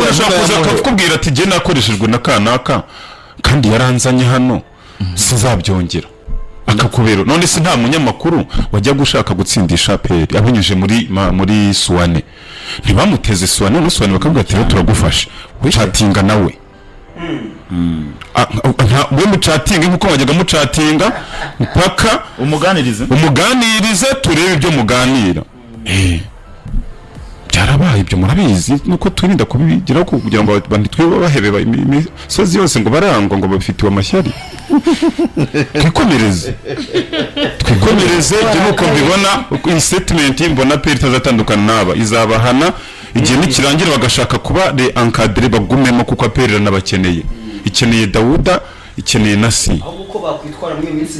Umuntu ashobora kuza Ntukayamuhe. akakubwira ati: "Jye nakoreshejwe na kanaka kandi yaranzanye hano, sinzabyongera." Akakubera none se nta munyamakuru wajya gushaka gutsindisha APR abinyujije muri Suwane? Ntibamuteze Suwane? None Suwane bakavuga ati: "Rero turagufasha, chatinga nawe." We muchatinge nkuko wajyaga muchatinga mpaka umuganirize. Umuganirize, turebe ibyo muganira. Byarabaye ibyo, murabizi, nuko twirinda kubigiraho kugira ngo abantu twe bahebeba imisozi yose ngo barangwa ngo bafitiwe amashyari. Twikomereze, twikomereze. Ibyo nuko mbibona. Iyi statement mbona APR itazatandukana n'aba, izabahana igihe nikirangira bagashaka kuba re-encadrer, bagumemo kuko APR iranabakeneye. Ikeneye Dawuda, ikeneye na Si. Ahubwo uko bakwitwara muri iyo minsi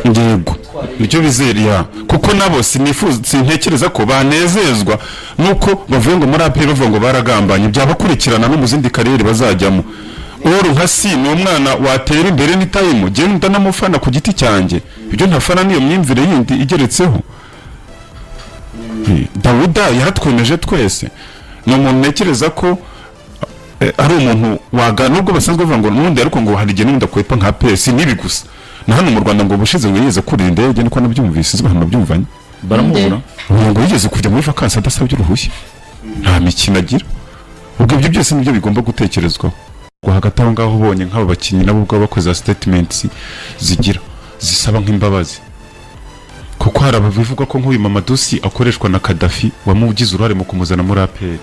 30. Yego, nicyo bizera, kuko nabo sinifuza, sintekereza ko banezezwa nuko bavuye ngo muri APR bavuga ngo baragambanye. Byabakurikirana no mu zindi carrière bazajyamo. Uru nka si ni umwana watera imbere ni time. Genda ndamufana ku giti cyanjye, ibyo ntafana niyo myumvire yindi igeretseho. Dawuda yaratwemeje twese, ni umuntu ntekereza ko ari umuntu waga nubwo basanzwe bavuga ngo n'ubundi, ariko ngo hari igihe n'ubundi akwepa nka PS. N'ibi gusa na hano mu Rwanda ngo ubushize ngo yigeze kurira indege, niko nabyumvise, sinzi ahantu nabyumvanye. Baramubura. Ubu ngo yigeze kujya muri vacances adasabye uruhushya, nta mikino agira. Ubwo ibyo byose nibyo bigomba gutekerezwaho. Ubwo hagati aho ngaho ubonye nk'aba bakinnyi nabo ubwabo bakoze statements zigira zisaba nk'imbabazi, kuko hari ababivuga ko nk'uyu Mamadou Sy akoreshwa na Kadafi wamugize uruhare mu kumuzana muri APR.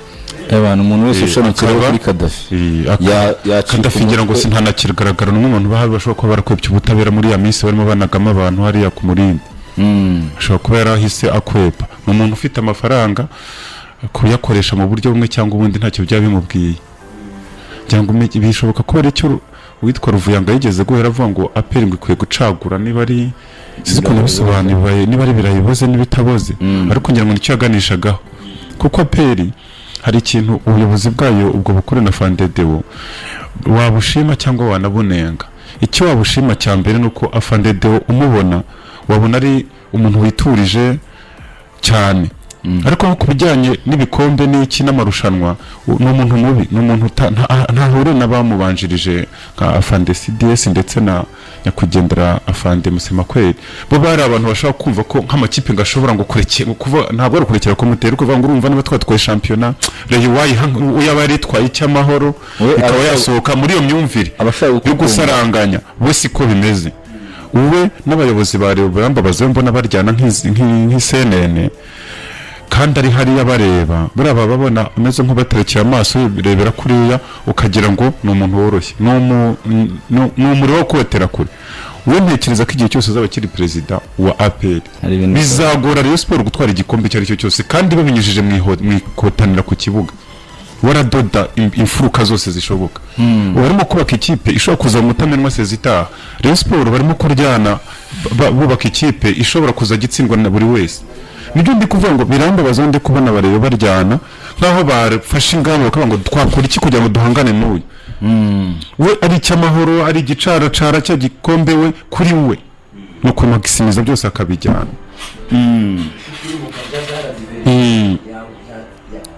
Abantu, umuntu wese ushamikiraho akaba- kuri Kadafi yacika Kadafi ngira ngo umutwe. si ntanakigaragara, n'umwe mu bantu bahari bashobora kuba barakwepye ubutabera muri ya minsi barimo banagamo abantu hariya ku Murindi. Ashobora kuba yarahise akwepa. Ni umuntu ufite amafaranga, kuyakoresha mu buryo bumwe cyangwa ubundi ntacyo byaba bimubwiye. Cyangwa bishoboka ko ari icyo uwitwa Ruvuyanga yigeze guhera avuga ngo APR ngo ikwiye gucagura, niba ari, sinzi ukuntu bisobanuye, niba ari ibirayi biboze n'ibitaboze, ariko ngira ngo nicyo yaganishagaho, kuko APR hari ikintu ubuyobozi bwayo ubwo bukuru na Afande Deo wabushima cyangwa wanabunenga. Icyo wabushima cya mbere ni uko Afande Deo umubona wabona ari umuntu witurije cyane, ariko nko ku bijyanye n'ibikombe n'iki n'amarushanwa ni umuntu mubi, ni umuntu ntahuriye n'abamubanjirije nka Afande CDS ndetse na nyakwigendera Afande Musemakweri. Bo bari abantu bashobora kumva ko nk'amakipe ngo ashobora ngo kurekera kuva, ntabwo ari ukurekera ko mutera kuvuga ngo urumva niba twatwaye shampiyona, Rayon wayiha yaba yaritwaye icy'amahoro We ikaba yasohoka muri iyo myumvire abashaka yo gukunda. gusaranganya. We siko bimeze. We n'abayobozi ba Rayon barambabaza, mbona baryana nk'isenene kandi ari hariya bareba. Buriya baba babona ameze nk'ubaterekeye amaso, yirebera kuriya, ukagira ngo ni umuntu woroshye, ni umuriro wo kotera kure. We ntekereza ko igihe cyose azaba akiri perezida wa APR Hari ibintu bizagora Rayon Sport gutwara igikombe icyo ari cyo cyose, kandi babinyujije mu ikotanira ku kibuga. Waradoda imfuruka zose zishoboka. Barimo kubaka ikipe ishobora kuza mu mutamenwa sezi itaha. Rayon Sport barimo kuryana, bubaka ikipe ishobora kuzajya itsindwa na buri wese. Nibyo ndi kuvuga ngo birambabaza, ndi kubona bareba baryana nk'aho bafashe ingamba bakavuga ngo twakora iki kugira ngo duhangane n'uyu. We ari icy'amahoro, ari igicaracara cya gikombe, we kuri we ni ukumagisimiza byose akabijyana.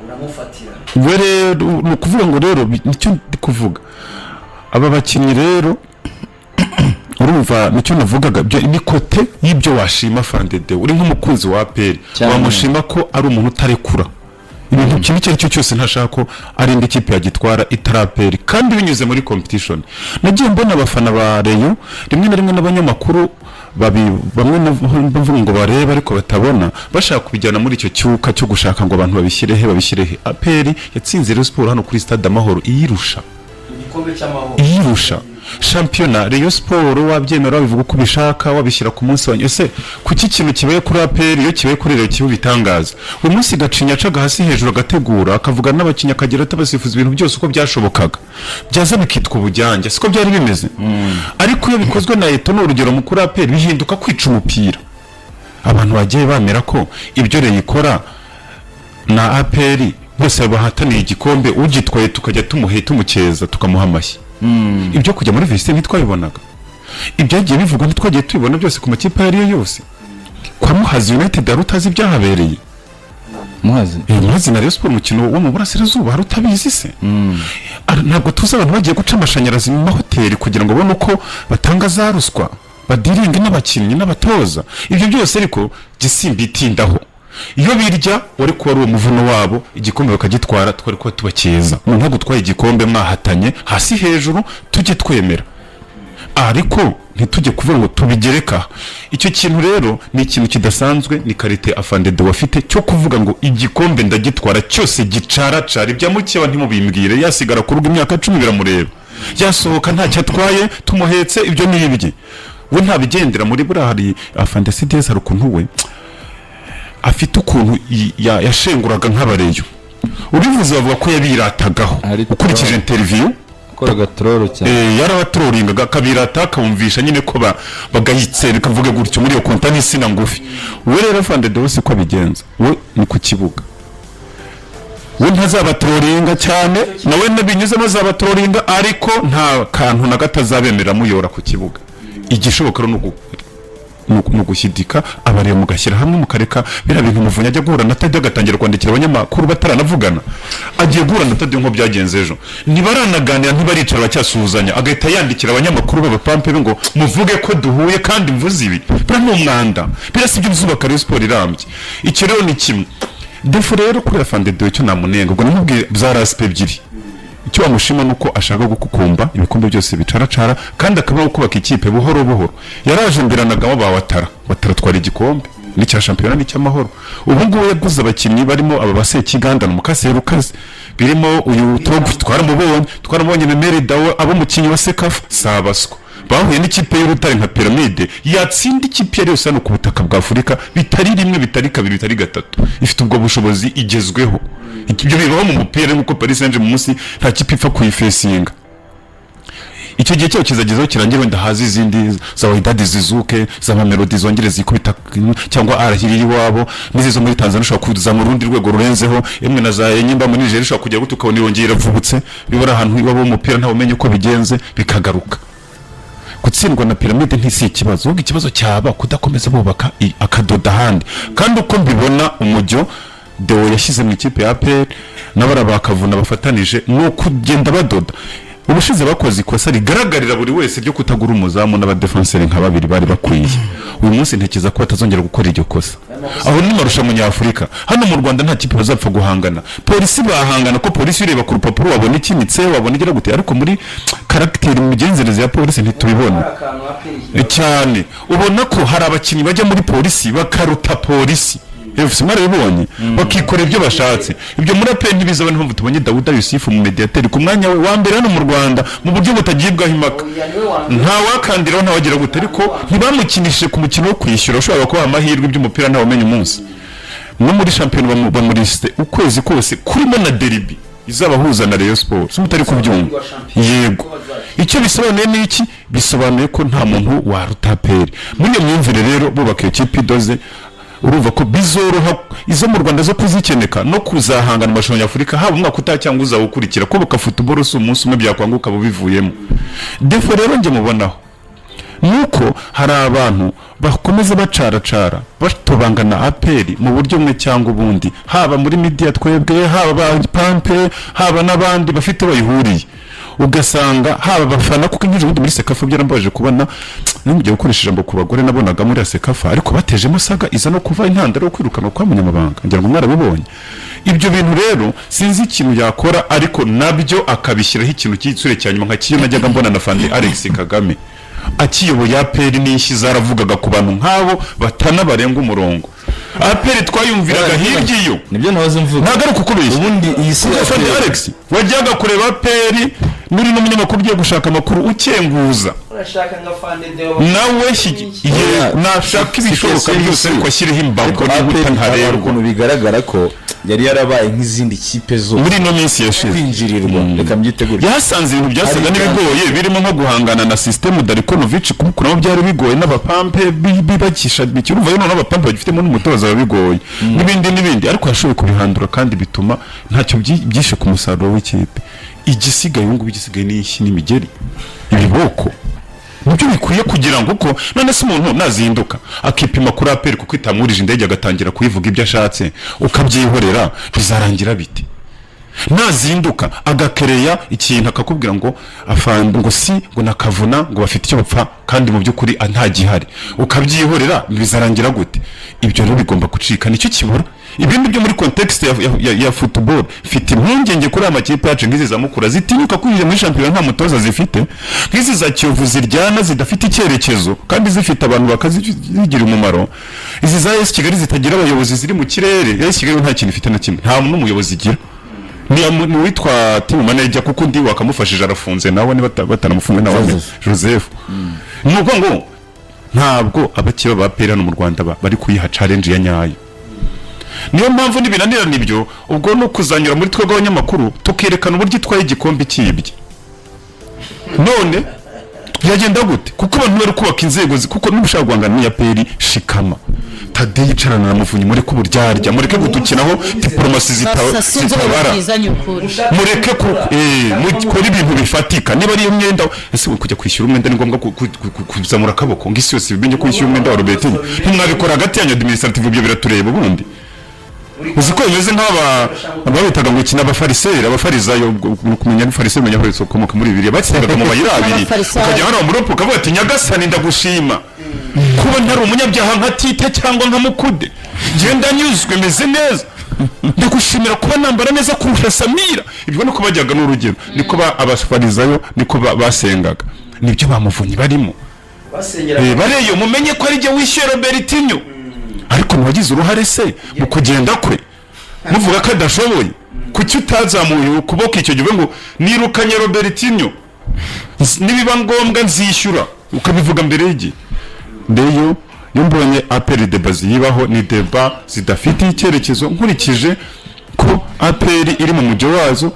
Uramufatira. We rero ni ukuvuga ngo rero nicyo ndi kuvuga, aba bakinnyi rero urumva nicyo navugaga, byo ni côté y'ibyo washima Afande Deo uri nk'umukunzi wa APR. Cyane. Wamushima ko ari umuntu utarekura ibintu, kimwe icyo ari cyo cyose ntashaka ko ari indi kipe yagitwara itari APR, kandi binyuze muri competition. Nagiye mbona abafana ba Rayon rimwe na rimwe n'abanyamakuru bamwe bavuga ngo barebe ariko batabona, bashaka kubijyana muri icyo cyuka cyo gushaka ngo abantu babishyire he, babishyire he. APR yatsinze Rayon Sport hano kuri Stade Amahoro iyirusha Igikombe cy'amahoro. iyirusha shampiyona. Rayon Sport wabyemera, wabivuga uko ubishaka, wabishyira ku munsi wa ese kuki ikintu kibaye kuri APR iyo kibaye kuri Rayon kiba bitangaza? Uyu munsi Gacinya acaga hasi hejuru, agategura, akavugana n'abakinnyi, akagira atabasifuza, ibintu byose uko byashobokaga, byaza bikitwa ubujyanjye. Siko byari bimeze? Ariko iyo bikozwe na Eto, ni urugero, mu kuri APR bihinduka kwica umupira. Abantu bagiye bamera ko ibyo Rayon ikora na APR bose bahataniye igikombe, ugitwaye tukajya tumuhe tumukeza, tukamuha amashyi. Ibyo kujya muri vestiaire ntitwabibonaga, ibyagiye bivugwa ntitwagiye tubibona byose ku makipe ayo ariyo yose. Kwa Muhazi United yari utazi ibyahabereye. Muhazi. Muhazi na Rayon Sport, umukino wo mu burasirazuba, hari utabizi se? Ntabwo tuzi abantu bagiye guca amashanyarazi mu mahoteli kugira ngo babone uko batanga za ruswa, badiringe n'abakinnyi n'abatoza. Ibyo byose ariko gisimbitindaho iyo birya wari kuba ari uwo muvuno wabo, igikombe bakagitwara, twari kuba tubakeza. Umuntu ntabwo utwaye igikombe mwahatanye hasi hejuru, tujye twemera, ariko ntitujye kuvuga ngo tubigereka. Icyo kintu rero ni ikintu kidasanzwe, ni qualité afande Deo afite cyo kuvuga ngo igikombe ndagitwara cyose gicaracara. Ibya mukeba ntimubimbwire, yasigara ku rugo imyaka 10 biramureba, yasohoka ntacyo atwaye tumuhetse, ibyo ni ibye, we ntabigendera muri buriya. Hari afande CDS, hari ukuntu we afite ukuntu yashenguraga nk'abareyo, ubivuze bavuga ko yabiratagaho. Hari ukurikije interview Koraga troll cyane. Yarabatrolingaga, akabirata, akabumvisha nyine ko bagayitse, reka mvuge gutyo, muri iyo konta n'insina ngufi. We rero afande Deo ko abigenza, we ni ku kibuga, we ntazabatrolinga cyane, nawe nabinyuzemo azabatrolinga, ariko nta kantu na gato azabemerera muyora ku kibuga. Igishoboka rero ni ugushyidika abareba, mugashyira hamwe, mukareka biriya bintu. Umuvunyi ajya guhura na Tadiyo agatangira kwandikira abanyamakuru bataranavugana. Agiye guhura na Tadiyo nk'uko byagenze ejo, ntibaranaganira, ntibaricara, bacyasuhuzanya, agahita yandikira abanyamakuru b'abapampe be ngo muvuge ko duhuye kandi mvuze ibi. Biriya ni umwanda, biriya si byo byubaka Rayon Sport irambye. Icyo rero ni kimwe. Défaut rero kuri afande Deo, icyo namunenga, ubwo namubwiye bya raspe ebyiri. Icyo wamushima ni uko ashaka gukukumba ibikombe byose bicaracara, kandi akaba kubaka ikipe buhoro buhoro. Yaraje mbiranagamo ba Watara, Watara atwara igikombe n'icya shampiyona n'icy'amahoro. Ubu ngubu yaguze abakinnyi barimo aba basekiganda na Mukaseri ukaze, birimo uyu Togo twaramubonye Memere Dawo, abo umukinnyi wa CECAFA sabaswa bahuye n'ikipe y'urutare nka Pyramide, yatsinda ikipe iyo ari yose hano ku butaka bwa Afurika, bitari rimwe, bitari kabiri, bitari gatatu. Ifite ubwo bushobozi, igezweho. Ibyo bibaho mu mupira, nk'uko Paris Saint-Germain munsi nta kipe ipfa kuyifesinga. Icyo gihe cyabo kizagezeho kirangira, wenda haza izindi za Wydad zizuke, za Mamelodi zongere zikubita, cyangwa Al Ahly iwabo, n'izi zo muri Tanzania ushobora kuzamura urundi rwego rurenzeho, emwe na za Enyimba muri Nigeria ushobora kujya gute ukabona irongera iravubutse. Bibura ahantu iwabo w'umupira, ntawe umenya uko bigenze, bikagaruka. Gutsindwa na Pyramide ntisi ikibazo, ahubwo ikibazo cyaba kudakomeza bubaka akadoda ahandi. Kandi uko mbibona, umujyo Deo yashyize mu ikipe ya APR n'abara bakavuna bafatanije ni ukugenda badoda. Ubushize bakoze ikosa rigaragarira buri wese ryo kutagura umuzamu n'abadefanseri nka babiri bari bakwiye. Uyu munsi ntekereza ko batazongera gukora iryo kosa. Aho ni marushanwa nyafurika. Hano mu Rwanda nta kipe bazapfa guhangana. Polisi bahangana, ko Polisi ureba ku rupapuro wabona ikinitse, wabona igira gute, ariko muri caractère, mu migenzereze ya Polisi ntitubibona. Hari akantu APR Cyane, ubona ko hari abakinnyi bajya muri Polisi bakaruta Polisi FC, mwarabibonye, bakikora ibyo bashatse. Ibyo muri APR ntibizaba. Niyo mpamvu tubonye Dawuda Yusufu mu mediateri ku mwanya we wa mbere hano mu Rwanda mu buryo butagibwaho impaka. Oya, niwe wa mbere. Nta wakandiraho, ntawagira gute, ariko ntibamukinishije ku mukino wo kwishyura ushobora kubaha amahirwe. Iby'umupira ntawumenya umunsi. No muri shampiyona bamurisite ukwezi kose kurimo na derby izabahuza na Rayon Sport, si mutari kubyumva? Yego. Icyo bisobanuye ni iki? Bisobanuye ko nta muntu waruta APR. Muri iyo myumvire rero bubaka iyo kipe idoze, urumva ko bizoroha izo mu Rwanda zo kuzikeneka no kuzahangana mu marushanwa nyafurika, haba umwaka utaha cyangwa uzawukurikira. Kubaka football si umunsi umwe byakwanga ukaba ubivuyemo. Défaut rero njye mubonaho nuko hari abantu bakomeza bacaracara, batobangana APR mu buryo bumwe cyangwa ubundi, haba muri media twebwe, haba ba pampe, haba n'abandi bafite bayihuriye, ugasanga haba abafana, kuko nk'ejo bundi muri CECAFA byarambabaje kubona, ntimujye gukoresha ijambo ku bagore nabonaga muri CECAFA, ariko batejemo saga iza no kuva intandaro yo kwirukanwa kwa munyamabanga. Ngira ngo mwarabibonye ibyo bintu. Rero sinzi ikintu yakora, ariko nabyo akabishyiraho ikintu cy'igitsure cya nyuma, nka kiyo najyaga mbona na Fande Alex Kagame akiyoboye APR n'inshyi zaravugaga ku bantu nk'abo batana barenga umurongo. APR twayumviraga hirya iyo. Nibyo nahoze mvuga. Ntabwo ari ukukubeshya. Ubundi iyi si Kuko Fande Alex wajyaga kureba APR muri n'umunyamakuru ugiye gushaka amakuru ukenguza. Urashaka nka Fande Deo. Nawe nashaka ibishoboka byose, ariko ashyireho imbago Ariko n'inkuta APR hari ntarengwa. ukuntu bigaragara ko yari yarabaye nk'izindi kipe zose. Muri ino minsi yashize. Kwinjirirwa, reka mbyite gutyo. Yahasanze ibintu byasaga Hari n'ibigoye, birimo nko guhangana na système Darko Novic, kumukuramo byari bigoye, n'abapampe bibakisha urumva rero n'abapampe bagifitemo n'umutoza biba bigoye, n'ibindi n'ibindi, ariko yashoboye kubihandura kandi bituma ntacyo byishe ku musaruro w'ikipe. Igisigaye ubu ngubu, igisigaye ni inshyi n'imigeri, ibiboko. Nibyo bikwiye, kugira ngo uko none se umuntu nazinduka akipima kuri APR kuko itamwurije indege, agatangira kuyivuga ibyo ashatse, ukabyihorera, bizarangira bite? Nazinduka agakereya ikintu, akakubwira ngo afande, ngo si ngo nakavuna, ngo bafite icyo bapfa, kandi mu by'ukuri nta gihari, ukabyihorera, bizarangira gute? Ibyo rero bigomba gucika, nicyo kibura. Ibindi byo muri context ya football, mfite impungenge kuri aya makipe yacu, nk'izi za Mukura zitinyuka kwinjira muri shampiyona nta mutoza zifite, nk'izi za Kiyovu ziryana zidafite icyerekezo kandi zifite abantu bakazigira umumaro, izi za AS Kigali zitagira abayobozi, ziri mu kirere. AS Kigali nta kintu ifite na kimwe, nta n'umuyobozi igira, ni uwitwa team manager, kuko undi wakamufashije arafunze nawe, niba batanamufunze nawe. Joseph. Joseph. Ni ukuvuga ngo ntabwo abakeba ba APR hano mu Rwanda bari kuyiha challenge ya nyayo. Niyo mpamvu nibinanirana ibyo, ubwo ni ukuzanyura muri twebwe abanyamakuru, tukerekana uburyo itwaye igikombe kibye. None byagenda gute? Kuko abantu bari kubaka inzego kuko niba ushaka guhangana n'iya APR, shikama. Tadeyo, yicarana na Muvunyi, mureke uburyarya, mureke gudukinaho diporomasi Basasa inzobe. zitabara. Babwizanye ukuri. Mureke ku mukore ibintu bifatika. Niba ariyo myenda, ese kujya kwishyura umwenda ni ngombwa kuzamura akaboko ngo isi yose ibimenye ko wishyura umwenda wa Robertinho? Ntimwabikora hagati yanyu administrative? Ibyo biratureba. Ubundi uzi ko bimeze nk'aba babitaga ngo iki, n'abafariseri, abafarizayo. Ubwo kumenya n'ufariseri, umenya ko ukomoka muri Bibiliya, batsindaga mu mayira abiri. Abafarisayo. Ukajya hano muri ukavuga ati: "Nyagasani, ndagushima kuba ntari umunyabyaha nka Tite cyangwa nka Mukude. Ngenda nyuzwe, meze neza, ndagushimira kuba nambara neza kurusha Samira." Ibyo niko bajyaga, n'urugero niko abafarizayo niko basengaga, nibyo bamuvunyi barimo. Basengera. Bareyo mumenye ko ari jye wishyuye Robertinho, ariko ntiwagize uruhare se mu kugenda kwe, muvuga ko adashoboye? Kuki utazamuye ukuboko icyo gihe ngo nirukanye Robertinho, nibiba ngombwa nzishyura, ukabivuga mbere y'igihe? Ndeyo iyo mbonye APR, débat ziyibaho ni débat zidafite icyerekezo, nkurikije ko APR iri mu mujyo wazo,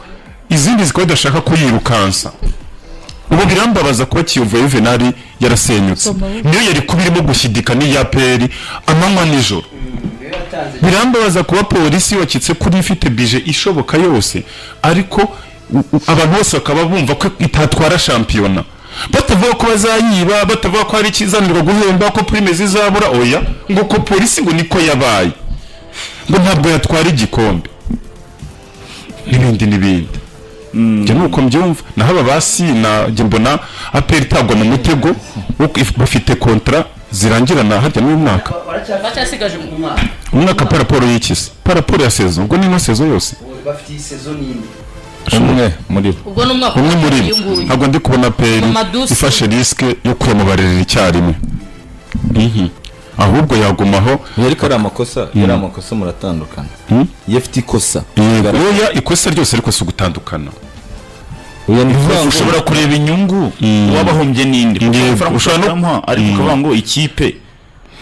izindi zikaba zidashaka kuyirukansa. Ubu birambabaza kuba Kiyovu ya Juvenal yarasenyutse, niyo yari kuba irimo gushyidika n'iya APR amanywa nijoro. Niyo yatanze. Birambabaza kuba Polisi wakitse kuri ifite budget ishoboka yose, ariko abantu bose bakaba bumva ko itatwara shampiyona, batavuga ko bazayiba, batavuga ko hari ikizanirwa guhemba, ko prime zizabura. Oya, ngo ko Polisi ngo niko yabaye, ngo ntabwo yatwara igikombe, n'ibindi n'ibindi. Njye nuko mbyumva. Naho aba basina, njye mbona APR itagwa mu mutego bafite contrat zirangirana harya n'uyu mwaka. Baracyafite Bacyasigaje mu mwaka. Umwaka par rapport y'iki se? Par rapport ya saison? Ubwo ni ino saison yose. Bafite iyi saison n'indi. Umwe muri bo. Ubwo ni umwaka. Umwe muri uyu bo. nguyu. Ntabwo ndi kubona APR Mamadou Sy. ifashe risque yo kuyamubarira icyarimwe. Ahubwo yagumaho. Iyo ariko ari amakosa, iyo ari amakosa muratandukana. Iyo afite ikosa. Yego, oya, ikosa ryose ariko si ugutandukana. Oya, ni ukuvuga ngo Ushobora kureba inyungu, wabahombye n'indi kuko Yego, amafaranga ushobora ushobora no kuyamuha, ariko ukavuga ngo ikipe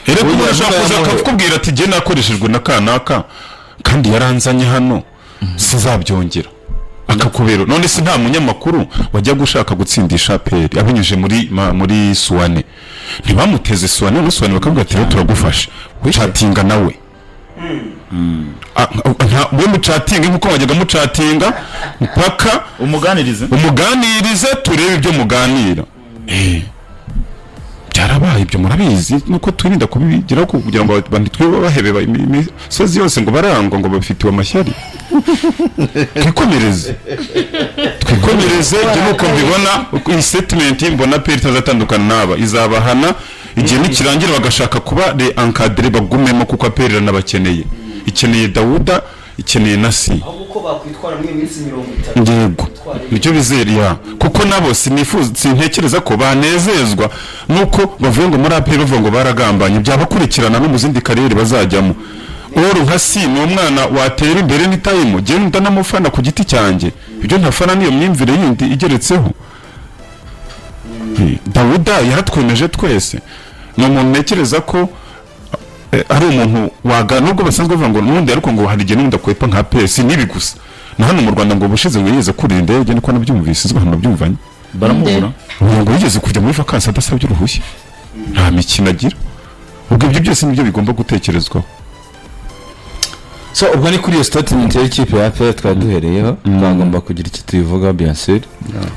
Erega Oya, umuntu ashobora kuza yamuhe. akakubwira ati: "Jye nakoreshejwe na kanaka kandi yaranzanye hano, sinzabyongera." Akakubera none se nta munyamakuru wajya gushaka gutsindisha APR abinyujije muri Suwane? Ntibamuteze Suwane? Muri Suwane bakavuga ati: "Rero turagufasha, chatinga nawe." We muchatinga nkuko wajyaga muchatinga mpaka umuganirize. Umuganirize, turebe ibyo muganira. Byarabaye ibyo, murabizi, nuko twirinda kubigeraho kugira ngo abantu twe bahebeba imisozi yose ngo barangwa, ngo bafitiwe amashyari. Twikomereze, twikomereze. Ibyo nuko mbibona. Iyi statement, mbona APR itazatandukana n'aba, izabahana igihe nikirangira bagashaka kuba re encadré, bagumemo, kuko APR iranabakeneye, ikeneye Dawuda, ikeneye na Si. Ahubwo uko bakwitwara muri iyo minsi 30. Yego, nicyo bizeriya, kuko nabo sinifuza, sintekereza ko banezezwa nuko bavuye ngo muri APR, bavuga ngo baragambanye, byabakurikirana no mu zindi carrière bazajyamo. Oro nka si ni umwana watera imbere ni time, genda ndamufana ku giti cyanjye, ibyo ntafana niyo myumvire yindi igeretseho. Dawuda yaratwemeje twese, ni umuntu ntekereza ko ari umuntu waga, nubwo basanzwe bavuga ngo n'ubundi, ariko ngo hari igihe n'ubundi akwepa nka PS n'ibi gusa na hano mu Rwanda, ngo ubushize ngo yigeze kurira indege, niko nabyumvise, sinzi ahantu nabyumvanye. Baramubura. Ubu ngo yigeze kujya muri vakansi adasabye uruhushya, nta mikino agira. Ubwo ibyo byose nibyo bigomba gutekerezwaho. So ubwo ni kuri iyo statement y'ikipe ya APR twari duhereyeho, twagomba kugira icyo tuyivugaho, bien sûr.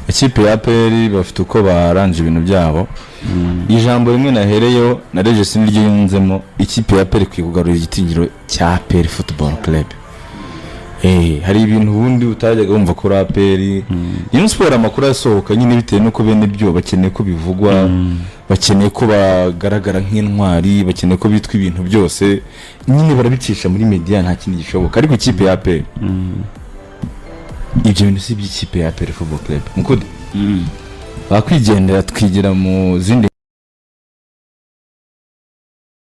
Ikipe ya APR bafite uko baranje ibintu byabo. Ijambo rimwe nahereyeho na Regis niryo yunzemo: ikipe ya APR ikwiye kugarura igitinyiro cya APR Football Club. Hari ibintu ubundi utajyaga wumva kuri APR. Rayon Sport amakuru asohoka nyine bitewe n'uko bene byo bakeneye ko bivugwa, bakeneye ko bagaragara nk'intwari, bakeneye ko bitwa ibintu byose, nyine barabicisha muri media, nta kindi gishoboka. Ariko ikipe ya APR, ibyo bintu si iby'ikipe ya APR Football Club. Mukudi bakwigendera, twigira mu zindi.